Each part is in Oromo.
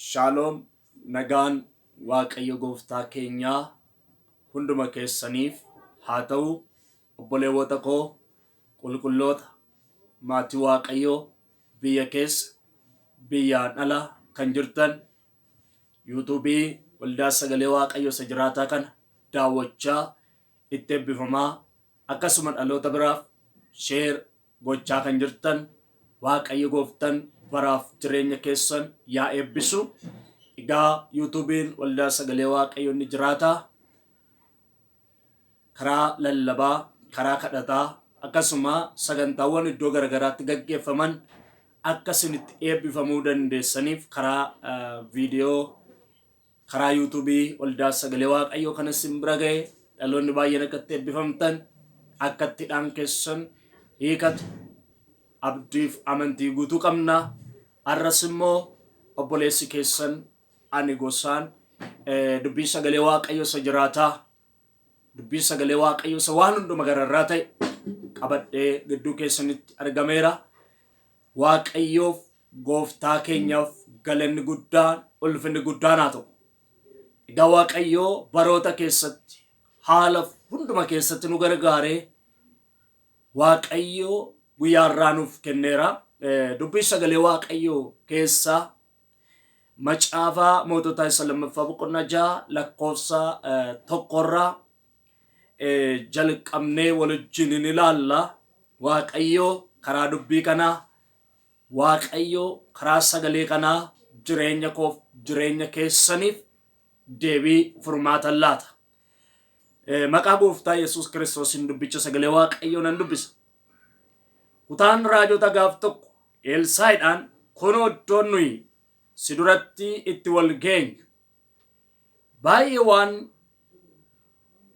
Shaaloom, nagaan Waaqayyo gooftaa keenyaa hunduma keessaniif haa ta'u. Obboleewwota koo qulqulloota, maatii Waaqayyoo, biyya keessa biyyaan ala kan jirtan, yuutuubii waldaa sagalee Waaqayyo isa jiraataa kana daawwachaa itti eebbifamaa, akkasuma dhaloota biraaf share gochaa kan jirtan, Waaqayyo gooftan baraaf jireenya keessan yaa eebbisu. Egaa yuutuubiin waldaa sagalee Waaqayyo inni jiraataa karaa lallabaa, karaa kadhataa, akkasuma sagantaawwan iddoo garagaraatti gaggeeffaman akka isinitti eebbifamuu dandeessaniif karaa viidiyoo karaa yuutuubii waldaa sagalee Waaqayyoo kana isin bira ga'e, dhaloonni baay'een akka itti eebbifamtan, akka itti hidhaan keessan hiikatu abdiif amantii guutuu qabna. Har'as immoo obboleessi keessan ani gosaan dubbii sagalee Waaqayyoo isa jiraataa, dubbii sagalee Waaqayyoo isa waan hunduma gararraa ta'e qabadhee gidduu keessanitti argameera. Waaqayyoof gooftaa keenyaaf galanni guddaan, ulfinni guddaan haa ta'u. Egaa Waaqayyoo baroota keessatti haala hunduma keessatti nu gargaaree Waaqayyoo guyyaa irraa nuuf kenneera. Dubbii sagalee Waaqayyoo keessaa macaafa moototaa isa lammaffaa boqonnaa 6 lakkoofsa 1rraa jalqabnee wal wajjin in ilaalla. Waaqayyoo karaa dubbii kanaa, Waaqayyoo karaa sagalee kanaa jireenya koof jireenya keessaniif deebii furmaata laata. Maqaa gooftaa Yesuus Kiristoosiin dubbicha sagalee Waaqayyoo nan dubbisa. Kutaan raajota gaaf tokko Elsaa'iidhaan, kunoo iddoon nuyi si duratti itti wal geenyu baay'ee waan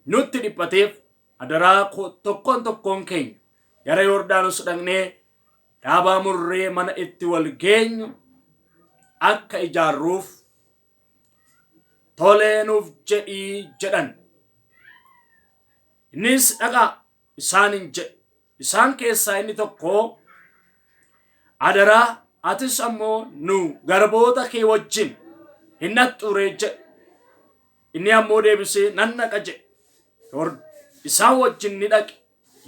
nutti dhiphateef, adaraa tokkoon tokkoon keenya gara Yordaanos dhaqnee dhaabaa murree mana itti wal geenyu akka ijaarruuf tolee nuuf jedhii jedhan. Innis dhaqaa isaaniin jedhe. Isaan keessaa inni tokko, adaraa atis ammoo nu garboota kee wajjin hin dhaqxuuree jedhe. Inni ammoo deebisee, nan dhaqa jedhe. Isaan wajjin ni dhaqe.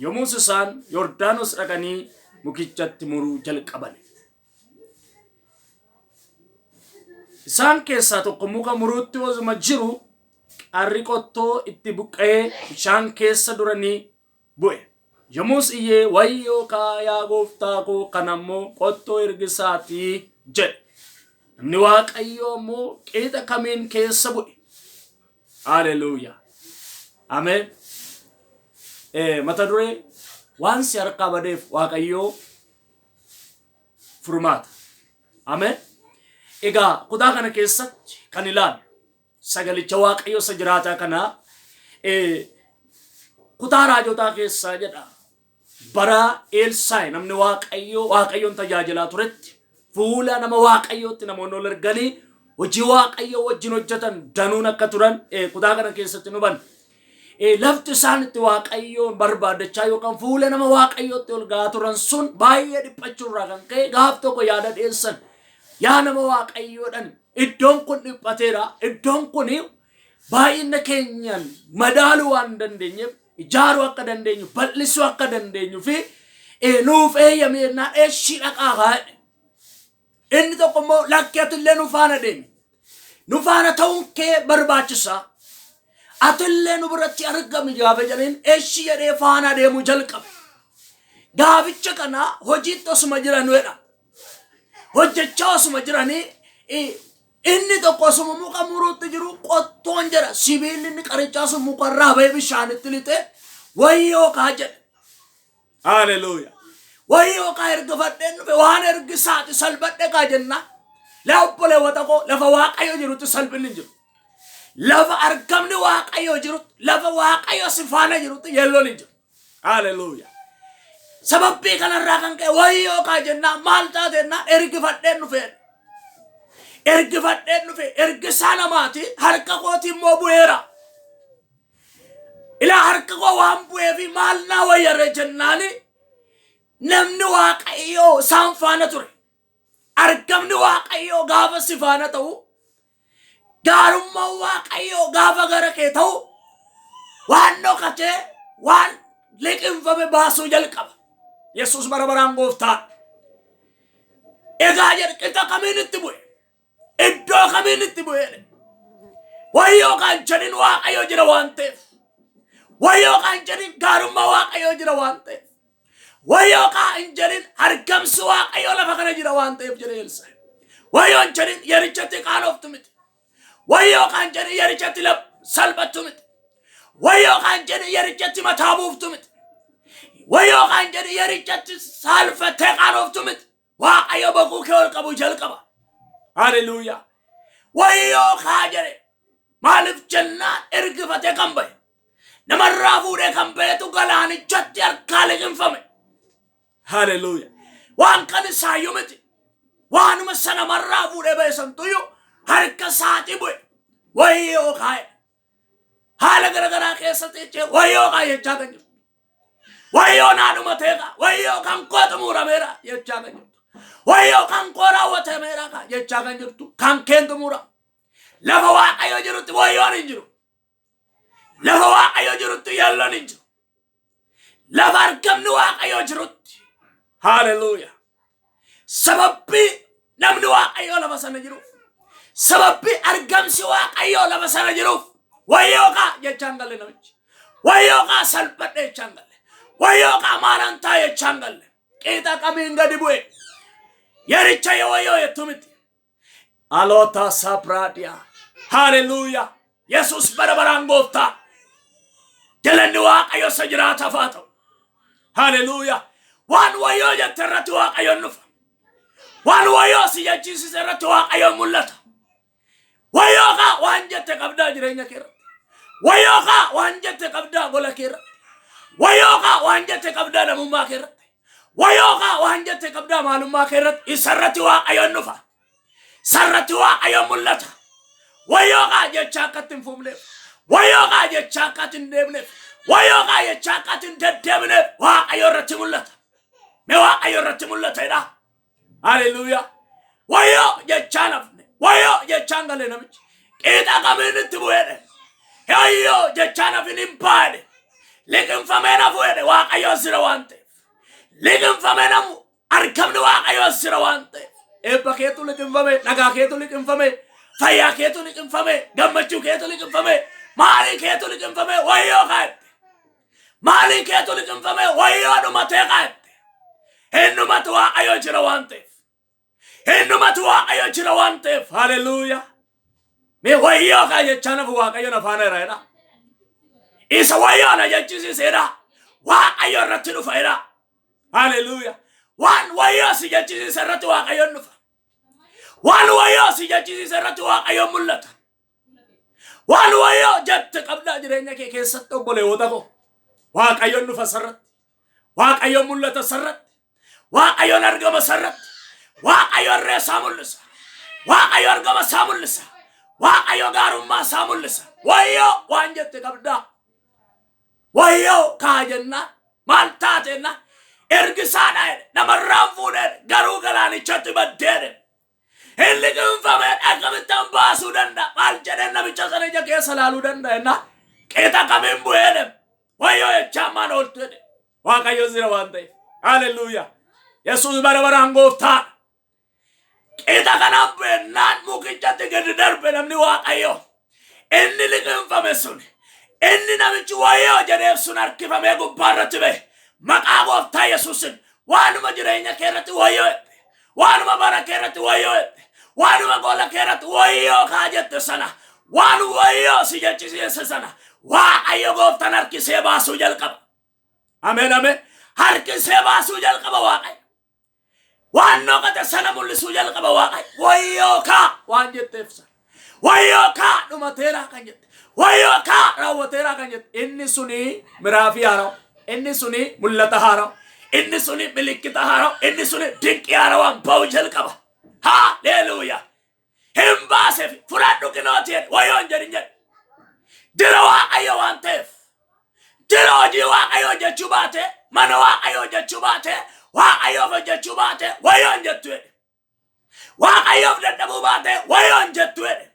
Yommus isaan Yordaanos dhaqanii mukichatti muruu jalqaban. Isaan keessaa tokko muka muruutti osuma jiru qarri qottoo itti buqqa'ee bishaan keessa duranii bu'e. Yommus iyyee, wayyoo kaa yaa gooftaa koo, kana immoo qottoo ergisaatii jedhe. Namni Waaqayyoo immoo qixa kamiin keessa bu'e? Haleluuyaa. Ameen. Mata duree waan si harkaa badeef Waaqayyoo furmaata. Ameen. Egaa kutaa kana keessatti kan ilaallu sagalicha Waaqayyo isa jiraataa kana kutaa raajotaa keessaa jedha. Bara Elsaa'i namni Waaqayyo Waaqayyoon tajaajilaa turetti fuula nama Waaqayyootti namoonni ol erganii hojii Waaqayyoo wajjin hojjetan danuun akka turan kutaa kana keessatti nu hubanna. Lafti isaan itti Waaqayyoon barbaadachaa yookaan fuula nama Waaqayyootti ol ga'aa turan sun baay'ee dhiphachuu irraa kan ka'e gaaf tokko yaada dhiyeessan. Yaa nama Waaqayyoodhaan, iddoon kun dhiphateera, iddoon kun baay'ina keenyaan madaaluu waan hin dandeenyeef ijaaruu akka dandeenyu, bal'isuu akka dandeenyu fi nuuf eeyyami jennaan, eeshii dhaqaa kaa'e. Inni tokko immoo, lakki, atillee nu faana deemi. Nu faana ta'uun kee barbaachisaa. Atillee nu biratti argami gaafa jedhaniin, eeshii jedhee faana deemuu jalqabe. Gaaficha kana hojiitti osuma jiran jedha. Hojjechaa osuma jiranii inni tokko osuma muka muruutti jiru qottoon jedha sibiilli inni qarichaa sun mukarraa bahee bishaanitti lixee, wayyoo kaa jedhe. Haleluuyaa. Wayyoo kaa, ergifadheen dhufe, waan ergisaati, salphadhe kaa jenna. Laa obboleewwata koo, lafa Waaqayyo jirutti salphinni hin jiru. Lafa argamni Waaqayyo jirutti, lafa Waaqayyo si faana jirutti yeelloon hin jiru. Haleluuyaa. Sababbii kanarraa kan ka'e wayyoo kaa jennaan, maal taate jennaan, ergifadheen dhufe. Ergifadheen dhufe, ergisaa namaati, harka kooti immoo bu'eera. Ilaa harka koo waan bu'eefi maal naa wayyarre jennaani, namni Waaqayyoo isaan faana ture. Argamni Waaqayyoo gaafa si faana ta'u Gaarummaan Waaqayyoo gaafa gara kee ta'u waan dhokatee waan liqinfame baasuu jalqaba. Yesuus bara baraan gooftaa. Egaa jedhe qixa kamiin itti bu'e? Iddoo kamiin itti bu'e? Wayyoo kan jedhin Waaqayyo jira waan ta'eef. Wayyoo kan jedhin gaarummaa Waaqayyoo jira waan ta'eef. Wayyoo kan jedhin argamsi Waaqayyoo lafa kana jira waan ta'eef jedhe Elsaa'i. Wayyoo hin jedhin yerichatti qaanoftu miti. Wayyoo kan jedhin yerichatti salphattu miti. Wayyoo kan jedhin yerichatti mataa buuftu miti. Wayyoo kan jedhin yerichatti saalfattee qaanoftu miti. Waaqayyo boquu kee ol qabu jalqaba. Haleluuyaa. Wayyoo kaa jedhe maaliif jennaan ergifatee kan bahe. Namarraa fuudhee kan bahetu galaanichatti harkaa liqinfame. Haleluuyaa. Waan kan isaayyuu miti. Waanuma sana namarraa fuudhee bahe santuyyuu harka isaatii bu'e. Wayyoo kaa'e. Haala garagaraa keessatti jechee wayyoo kaa jechaa kan jirtu. Wayyoo naa dhumateera. Wayyoo kan koo xumurameera jechaa kan jirtu. Wayyoo kan koo raawwatameera jechaa kan jirtu. Kan keen xumura. Lafa Waaqayyo jirutti wayyoon hin jiru. Lafa Waaqayyo jirutti yelloon hin jiru. Lafa argamni Waaqayyo jirutti. Haleluuyaa. Sababbii namni Waaqayyo lafa sana jiruuf. Sababbii argamsi Waaqayyo lafa sana jiruuf. Wayyoo kaa jechaan galle namichi. Wayyoo kaa salphadhe jechaan galle. Wayyoo kaa maalan taa jechaan galle. Qixa kamiin gadi bu'e. Yericha wayyoo jettu miti. Aloota sabraadiyaa. Haleluuyaa. Yesuus bara baraan gooftaa. Galanni Waaqayyo isa jiraataaf haa ta'u. Haleluuyaa. Waan wayyoo jette irratti Waaqayyoon dhufa. Waan wayyoo si jechiisise irratti Waaqayyoon mul'ata. Wayyoo kaa waan jette qabdaa jireenya kee irratti. Wayyoo kaa waan jette qabdaa gola kee irratti. Wayyoo kaa waan jette qabdaa namummaa kee irratti. Wayyoo kaa waan jette qabdaa maalummaa kee irratti. Isa irratti Waaqayyoon dhufa. Sarratti Waaqayyoon mul'ata. Wayyoo kaa jechaa akka itti hin fuufneef. Wayyoo kaa jechaa akka itti hin deemneef. Wayyoo kaa jechaa akka itti hin deddeebineef Waaqayyo irratti mul'ata. Mee Waaqayyo irratti mul'ata jedhaa. Haleluuyaa. Wayyoo jechaa nafne. Wayyoo jechaan galee namichi. Qixa kamiin itti bu'eedhe. Wayyoo jechaa nafin hin baane. Liqinfamee nafu jedhe Waaqayyo sira waan ta'eef. Liqinfamee namu argamni Waaqayyo sira waan ta'eef. Eebba keetu liqinfame, nagaa keetu liqinfame, fayyaa keetu liqinfame, gammachuu keetu liqinfame, maalii keetu liqinfame, wayyoo kaa'ette. Maalii keetu liqinfame, wayyoo dhumatee kaa'ette. Hinnumatu Waaqayyo jira waan ta'eef. Hinnumatu Waaqayyo jira waan ta'eef. Haleluuyaa. Mee wayyoo kaa jechaa nafu Waaqayyo na faana jira jedha. Isa wayyoo na jechisiiseedha. Waaqayyo irratti dhufa jedha. Haleluuyaa. Waan wayyoo si jechisiise irratti Waaqayyoon dhufa. Waan wayyoo si jechisiise irratti Waaqayyoon mul'ata. Waan wayyoo jette qabdaa jireenya kee keessatti obboleewwota koo. Waaqayyoon dhufa sarratti. Waaqayyoon mul'ata sarratti. Waaqayyoon argama sarratti. Waaqayyo irree isaa mul'isa. Waaqayyo argama isaa mul'isa. Waaqayyo gaarummaa isaa mul'isa. Wayyoo waan jette qabdaa. Wayyoo kaa jennaan maal taate jennaan ergisaadha jedhe namarraan fuudhee garuu galaanichatti baddee jedhe. Hin liqinfamee akkamittan baasuu danda'a maal jedheen namicha sana ija keessa laaluu danda'a jennaan qixa kamiin bu'ee jedhe. Wayyoo jechaan maan ooltu jedhe. Waaqayyo jira waan ta'eef. Haleluuyaa. Yesuus bara baraan gooftaadha. Qixa kanaan bu'ennaan mukichatti gadi darbe namni Waaqayyo. Inni liqinfame sun inni namichi wayyoo jedheef sun harkifamee gubbaa irratti ba'e. Maqaa gooftaa Yesuusin waanuma jireenya kee irratti wayyoo jette. Waanuma bara kee irratti wayyoo jette. Waanuma gola kee irratti wayyoo kaa jette sana. Waan wayyoo si jechisiise sana. Waaqayyo gooftaan harkisee baasuu jalqaba. Ameen ameen. Harkisee baasuu jalqaba Waaqayyo. Waan dhokate sana mul'isuu jalqaba Waaqayyo. Wayyoo kaa waan jetteef sana. Wayyoo kaa dhumateeraa kan jette. Wayyoo kaa raawwateeraa kan jette. Inni suni miraafii haarawa. Inni suni mul'ata haarawa. Inni suni milikkita haarawa. Inni suni dinqii haarawaan ba'uu jalqaba. Haleluuyaa. Hin baaseef fudhadhu qinooti jedhe. Wayyoo hin jedhin jedhe. Jira Waaqayyo waan ta'eef. Jira hojii Waaqayyo hojjechuu baate, mana Waaqayyo hojjechuu baate, Waaqayyoof hojjechuu baate, wayyoo hin jettu jedhe. Waaqayyoof dadhabuu baate, wayyoo hin jettu jedhe.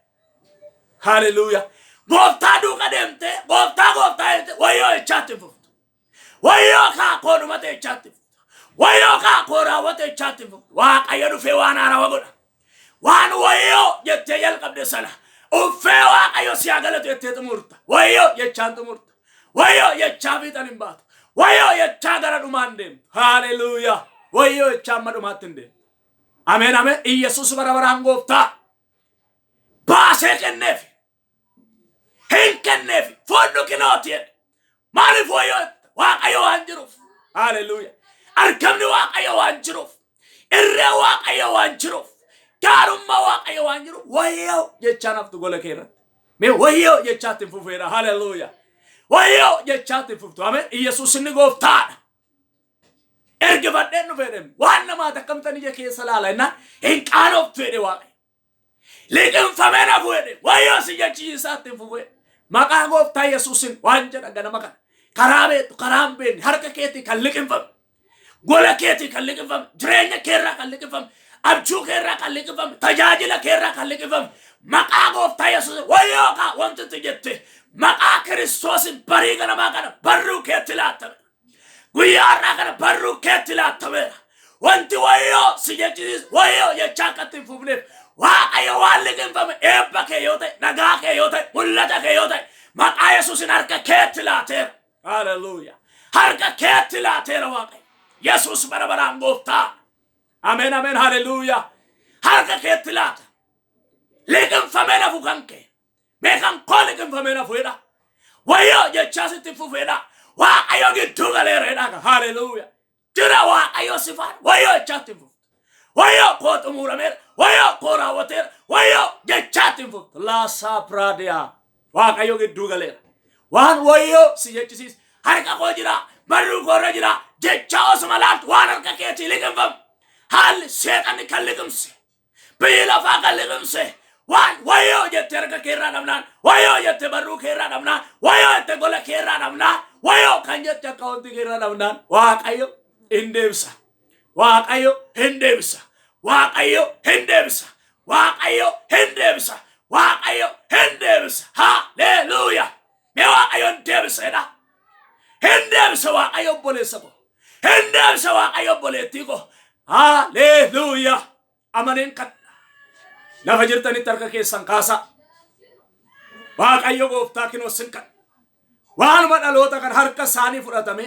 Haleluuyaa. Gooftaa duuka deemtee, gooftaa gooftaa jettee wayyoo jechaatti hin fuftu. Wayyoo kaa koo dhumate jechaatti hin fuftu. Wayyoo kaa koo raawwate jechaatti hin fuftu. Waaqayyo dhufee waan haarawa godha. Waan wayyoo jettee jalqabde sana uffee Waaqayyo si haa galatu jettee xumurta. Wayyoo jechaan xumurta. Wayyoo jechaa fiixan hin baatu. Wayyoo jechaa gara dhumaan deemtu. Haleluuyaa. Wayyoo jechaa amma dhumaatti hin deemtu. Ameen ameen. Iyyasuus bara baraan gooftaa. Baasee kenneef. Hin kenneef. Fudhu kinooti jedhe. Maaliif wayyoo jetta? Waaqayyo waan jiruuf. Haleluuyaa. Argamni Waaqayyo waan jiruuf. Irree Waaqayyo waan jiruuf. Gaarummaa Waaqayyo waan jiruuf. Wayyoo jechaa naftu gola kee irratti. Mee wayyoo jechaatti hin fufeedha. Haleluuyaa. Wayyoo jechaatti hin fuftu. Ameen. Iyyasuus inni gooftaadha. Ergifadheen dhufe jedheen waan namaati akkamtan ija keessa laala jennaan hin qaanoftu jedhe Waaqayyo. Liqimfamee na fuudhe wayyoo si jechisiisaatti hin fufe. Maqaa gooftaa Yesuusin waan jedha ganama kana. Karaa beektu karaa hin beekne harka keetii kan liqimfame. Gola keetii kan liqimfame. Jireenya keerraa kan liqimfame. Abjuu keerraa kan liqimfame. Tajaajila keerraa kan liqimfame. Maqaa gooftaa Yesuusin wayyoo kaa wanti itti jette maqaa Kiristoosin barii ganamaa kana barruu keetti laattame. Guyyaa har'aa kana barruu keetti laattameera. Wanti wayyoo si jechisiisu wayyoo jechaa akka itti hin fufneef Waaqayyo waan liqimfame eebba kee yoo ta'e, nagaa kee yoo ta'e, mul'ata kee yoo ta'e maqaa Yesuusin harka keetti laateera. Haleluuyaa. Harka keetti laateera Waaqayyo. Yesuus bara baraan gooftaa. Ameen ameen haleluuyaa. Harka keetti laata. Liqimfamee nafu kan kee. Mee kan koo liqimfamee nafu jedha. Wayyoo jechaa sitti fufeedha. Waaqayyo gidduu galeera jedha. Haleluuyaa. Jira Waaqayyo si faana. Wayyoo jechaatti hin fuftu. Wayyoo koo xumurameera. Wayyoo koo raawwateera. Wayyoo jechaatti hin fuftu. Laasaa piraadiyaa. Waaqayyo gidduu galeera. Waan wayyoo si jechisiisa. Harka koo jira. Barruu koo irra jira. Jechaa osuma laaltu waan harka keetii liqimfamu. Haalli seexanni kan liqimse. Biyyi lafaa kan liqimse waan wayyoo jette harka keerraa dhabnaan, wayyoo jette barruu keerraa dhabnaan, wayyoo jette gola keerraa dhabnaan, wayyoo kan jette akkaawuntii keerraa dhabnaan Waaqayyo hin deebisa. Waaqayyo hin deebisa. Waaqayyo hin deebisa. Waaqayyo hin deebisa. Waaqayyo hin deebisa. Haleluuyaa. Mee Waaqayyo hin deebisa jedha. Hin deebisa Waaqayyo obboleessa koo. Hin deebisa Waaqayyo obboleettii koo. Haleluuyaa. Amaneen kadha. Lafa jirtanitti harka keessan kaasaa. Waaqayyo gooftaa kinoo sin kadha. Waanuma dhaloota kan harka isaanii fudhatame,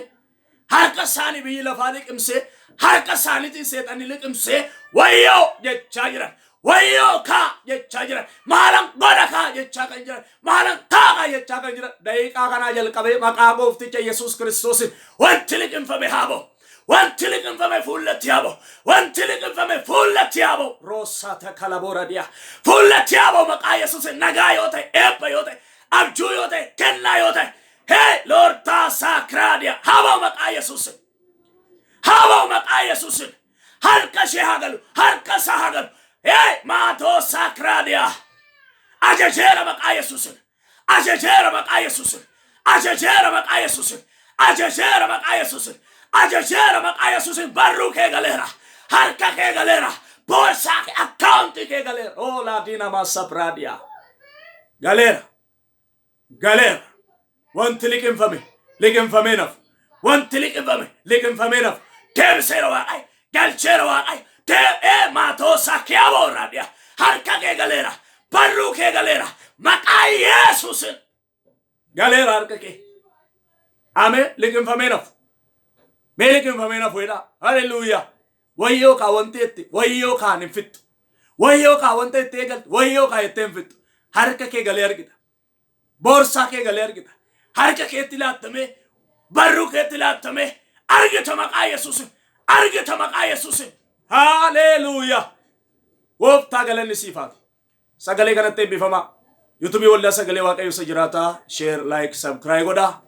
harka isaanii biyyi lafaa liqimsee, harka isaaniitiin seexanni liqimsee wayyoo jechaa jiran. Wayyoo kaa jechaa jiran. Maalan godha kaa jechaa kan jiran. Maalan taa kaa jechaa kan jiran. Daqiiqaa kanaa jalqabee maqaa goofticha Yesuus Kiristoosiin wanti liqimfame haa ba'u. Wanti liqimfame fuullatti haa ba'u. Wanti liqimfame fuullatti haa ba'u. Roosaata kalaboora diyaa. Fuullatti haa ba'u maqaa Yesuusin nagaa yoo ta'e, eebba yoo ta'e, abjuu yoo ta'e, kennaa yoo ta'e. Hee loortaa saakraadiyaa haa ba'u maqaa Yesuusin. Haa ba'u maqaa Yesuusin. Harka ishee haa galu. Harka isaa haa galu. Hee maatoo saakraadiyaa. Ajajeera maqaa Yesuusin. Ajajeera maqaa Yesuusin. Ajajeera maqaa Yesuusin. Ajajeera maqaa Yesuusin. Ajajeera maqaa Yesuusin. Barruu kee galeera. Harka kee galeera. Boorsaa kee akkaawuntii kee galeera. Oolaa diinamaa sabraadiyaa. Galeera. Galeera. Wanti liqimfame liqimfamee nafu. Wanti liqimfame liqimfamee nafu. Deebiseera Waaqayyo. Galcheera Waaqayyo. Dee'ee maatoosaa kiyaaboo irraa dhiya. Harka kee galeera. Barruu kee galeera. Maqaa Yesuusin. Galeera harka kee. Ameen. Liqimfamee nafu. Mee liqimfamee nafu jedhaa. Haleluuyaa. Wayyoo kaa wanti itti wayyoo kaan hin fixxu. Wayyoo kaa wanta itti eegaltu wayyoo kaa jettee hin fixxu. Harka kee galee argita. Boorsaa kee galee argita. Harka keetti laattamee barruu keetti laattamee argita maqaa Yesuusin. Argita maqaa Yesuusin. Haleluuyaa. Gooftaa galanni siif haa ta'u. Sagalee kanatti eebbifamaa. Yuutuubii Waldaa Sagalee Waaqayyo isa jiraataa share, like, subscribe godhaa.